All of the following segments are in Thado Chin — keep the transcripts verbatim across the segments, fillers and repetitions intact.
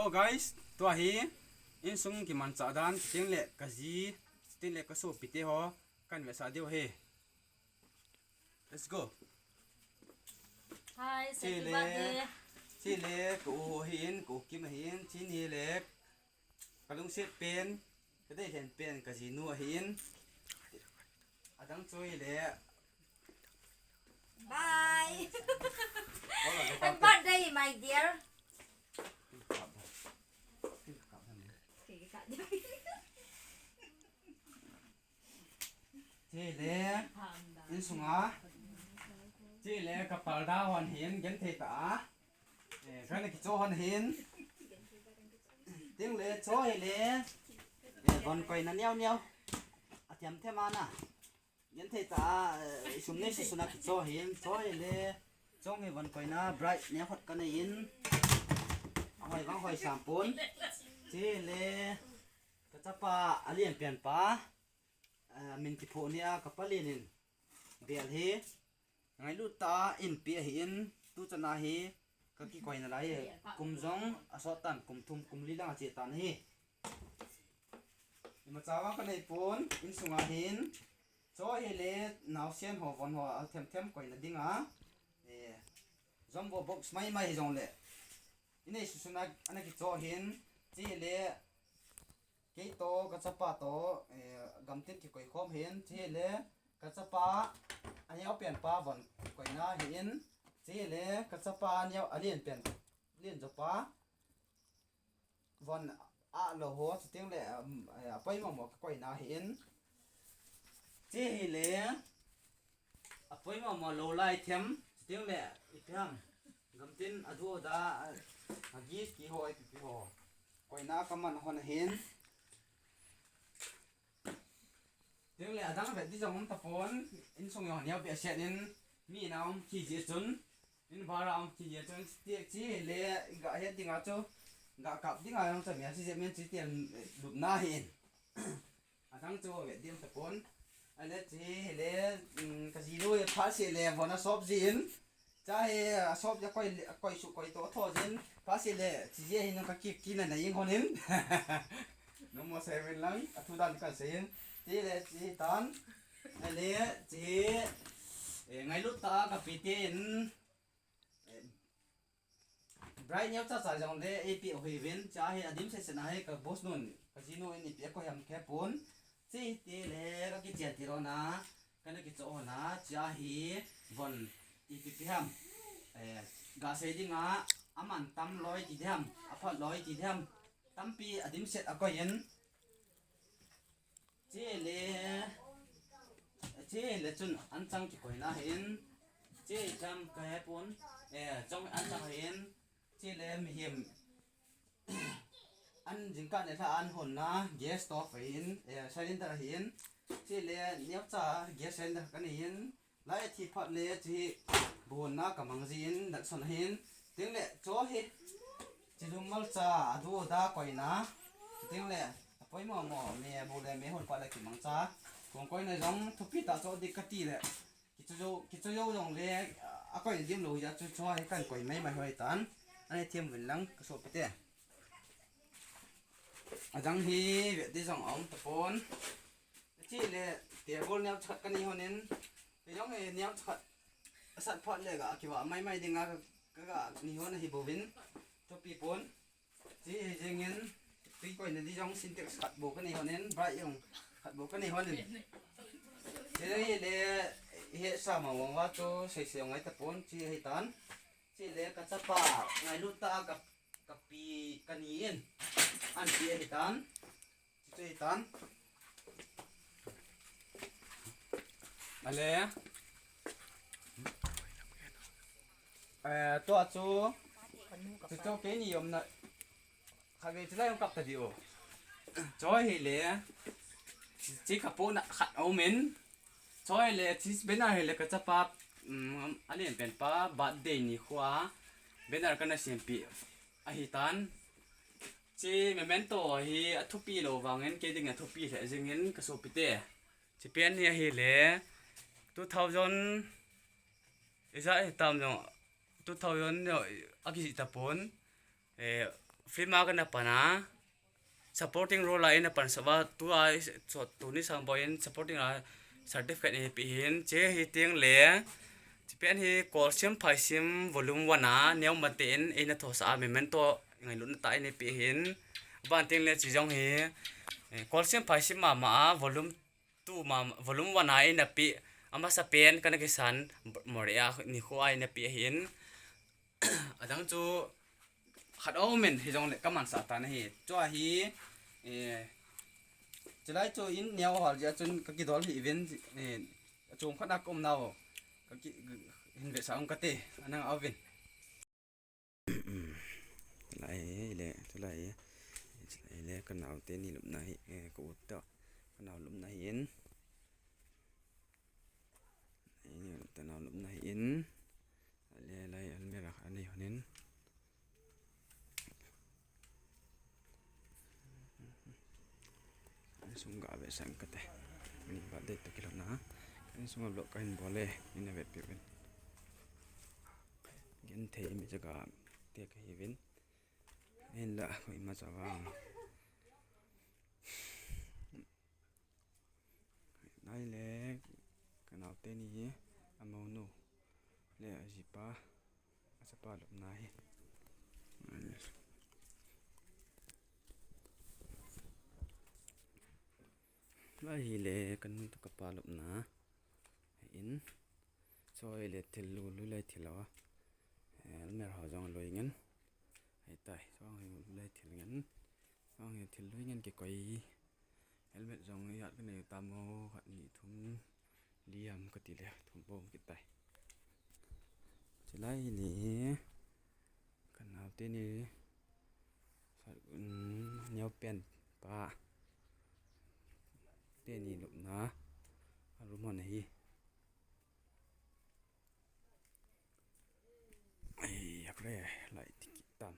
Hello guys, tua hi insung kimanchah dan, chuteng le kaji, chuteng le kasopite ho kahin vetsah diu ahi. Let's go. Hi, happy birthday. Chule, chule ka u ahin, ka u Kim ahin, chule kalungset pen, kadeilhen pen kajinu ahin. Adang chu ahile. Bye. Happy birthday, my dear. Chule, insunga. Chule, ka parda hon hin, genthei tah a. Eh, kana kicho hon hin. Chuteng le, cho hile. Eh, von koina neo neo. Athem them ana. Genthei tah a, eh, isum nei susun a kicho hin, cho hile. Chong hi von koina, bright neo khat kanei in. Ahoi vang hoi sam pon. Chule. Kachapa, alen pen pa. Eh, min kiphoh nia, kapa len in. Bel hi. Ngailut tah a eipeh ahin, tuchan a hi kakikoi nalai e, kum jong asot tan, kum thum, kum li lang ache tan ahi. Imacha vang kanei pon, insunga hin, cho hile naosen ho von ho athem them koina dinga, eh, jumbo box maimai hijongle, inei susun a, ana kicho hin, chule, Kei toh, kachapa toh, eh, gamtin kikoi khom hin, chule, kachapa, aneo pen pa von koina hin, chule, kachapa, aneo, alen pen, alen jo pa, von a lo ho, chuteng le, um, eh, apoimo mo kikoina hin, chule, Apoimo mo lou lai them, chuteng le, ipi ham. Gamtin adu da, a, agi kiho, ipi pi ho. Koina kaman hon hin. Chuteng le, adang vet di jong um tapon, insung jong neo behseh in, mi na um kiji chun, in bara um kiji chun, chule, ga het dinga chu, ga kap dinga jong chu mi a si je men chu tian, eh, lupna hin. Adang chu ve diam tapon. Ale chule, um, kajinu hi phatseh le von asop jin. Cha hi asop ja koi, koi su koi to tho jin. Phatseh le, chule hin ka ki, kina na ing honin. Namo seven lang, athu dan kan sei hin. Chule, chule tan. Ale, chule, eh, ngailut tah a kapi tin. Eh, Bright neo cha cha jong le, eipeh u hiuvin, cha hi adim sese na hi ka boss nun, kajinu in eipeh a koi ham khe pon. Chule ka kichen ti lona, kana kicho hona, cha hi von ipi pi ham. Eh, ga sei dinga, aman tam loi ti diham, aphat loi ti diham. Tampi adim set a koi in. Chule, chule chun anchang kikoina hin, chule cham ka he pon, eh, chong anchang hin, chule mihem, an jingkah ne tha an honna, gas stove hin, eh, cylinder hin, chule neocha gas cylinder kanei hin, Lai thi phat le chu hi buhonna kamang jin Datsun hin. Chuteng le cho hi. Chilum malcha adu da koina. Chuteng le apoimo mo me bu le me hon pa le kimang cha. Kong koina jong thupi tah cho dik kati le. Kichu jo, kichu jo jong le akoi dim lou ja chu cho hi kan koi mai mai hoi tan. Ani thiam vin lang kasopite. Adang hi ve ti jong aum tapon. Chule, table neocha khat kanei honin. Kei jong hi neocha khat asat phat le ga kiva mai mai dinga ka, ka, kanei hon ahi bouvin. Thupi pon. Chu hi jengin, tui koina di jong Sintex khat bou kanei honin, bright jong khat bou kanei honin. Chule, hesa ma vang va chu sei sei ngai tapon, chu hi tan. Chule, kachapa, ngailut tah a ka, kapi, kanei in. Anpi hi tan. Chuche tan. Ale. Eh, tua chu. Chu chu keini umna. Khatvei chulai um kap ta diu. Chu hile. Chu kapohna khat aumin. Chu hile, chu banner hile kachapa. Um, alen pen pa birthday nikho a. Banner kana sempeh. Ahi tan. Chu memento hi athupi lou vangin, kei dingin athupi lheh jengin kasopite. Chu pen hi ahile, two thousand, ijat hitam jong, two thousand jong, akijih tapon, eh, Film a kana pan a, supporting role a eina pan sah uva, tua, so, tuni sang bou in supporting a certificate eina pe hin, hiche hi teng le, hiche pen hi Kolsim Phaisim volume one a, neo mate in eina thosah a, memento ngailutna tah eina pe hin, aban teng le hiche jong hi, eh, Kolsim Phaisim mama a, volume two mama, volume one a eina pe, amasa pen kana kisan, Moreh a nikho a eina pe hin, adang chu, khat aumin hijongle kaman sah tan ahi. Chua hi, eh, chulai chu in neo hol jeh a chun kakidol hih uvin, eh, achom khat a ka um nau. Kaki, hin vetsah ung kate, anang auvin. Chulai le, chulai, chulai le, kanao teni lupna hi, eh, ka u te, kanao lupna hi in. Ei, kanao lupna hi in. Ale lai almirah anei honin. Insung ga vetsah ing kate. Ani birthday toh kilhonna. Insung a vlog kahin bol e, ina vetpeh uvin. Genthei mi jaga te kahiuvin. Hinla, koima cha vang. Lai le, kanao teni, amonu le ajipa, achapa lupna hi. Lai hi le, kanu toh kapa lupna. In, choi le thil lu, lui lai thil a. Almirah ho jong lui ngen. Hei tai, chong hi lui lai thil ngen. Chong hi thil lui ngen kikoi. Helmet jong ijat kanei tam o, khat, ni, thum, li ham kati le, thum bou kit tai. Chulai hi le, kanao teni, sa, um, neo pen pa, teni lupna, a room hon ahi. Ai, akre, lai tiki tam.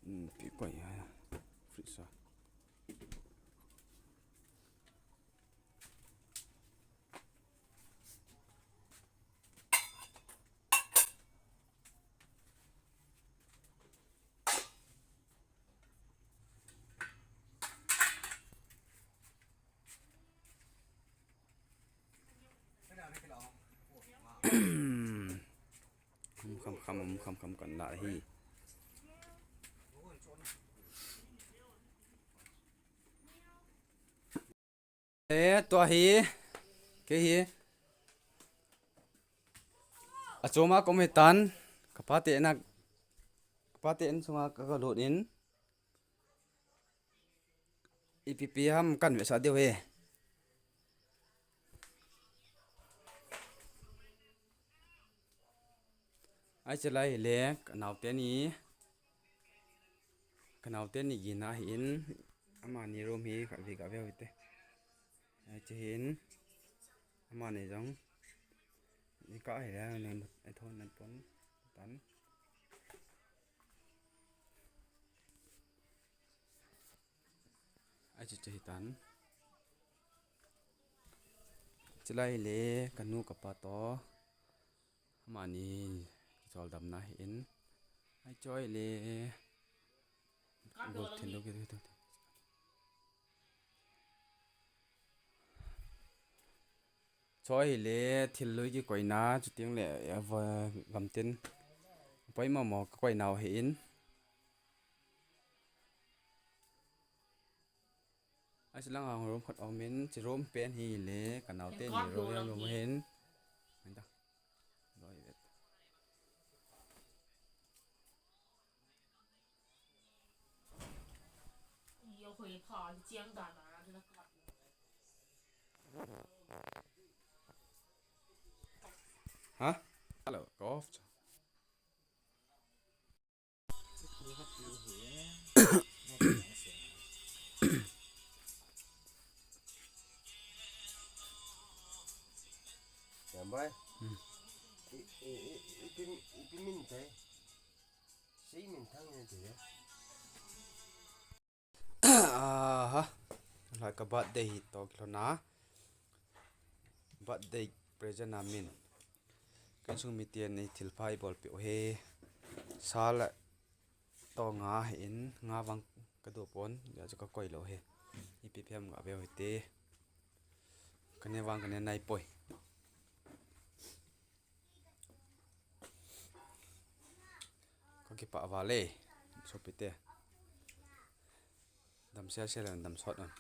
Hmm, pi koi ha. Fridge a. Um kham kham, um kham kham kan la hi. E, tua hi, kei hi. Achom a ka um hitan, kapa te na, kapa te in sunga ka, ka lut in. Ipi pi ham kan vetsah diu hi. Ai, chulai le, kanao teni, kanao teni gin ahin, amani room hi khatvei gave u hite. Ai, chuhin, amani jong, i ka hi le, nen, ai thon nan pon, tan. Achu chu hitan. Chulai le kanu kapa toh. Amani kichol damna hi in. Ai choi le. Gol thin lo ki tu. Choi hi le thil lui kikoina, chuteng le, eh, va, gamtin. Poimo mo ka koinau hi in. Achi lang a room khat um in, chi room pen hi le, kanao teni room, room hin. Anda. Loi vet. Ha? Hello, go off. Ipi, ipi min tai. Sei min thang ne te. Aha. Lai ka birthday hi to kilona. Birthday present a min. Kan sung mi tian ni thil phai bol pi o he. Sala to nga in nga vang ka do pon ya chu ka koi lo he. Ipi phem ga veu hi te. Ka ne vang ka ne nai poi. Ka kipah val e, sopite. Dam sia sia le dam sot an.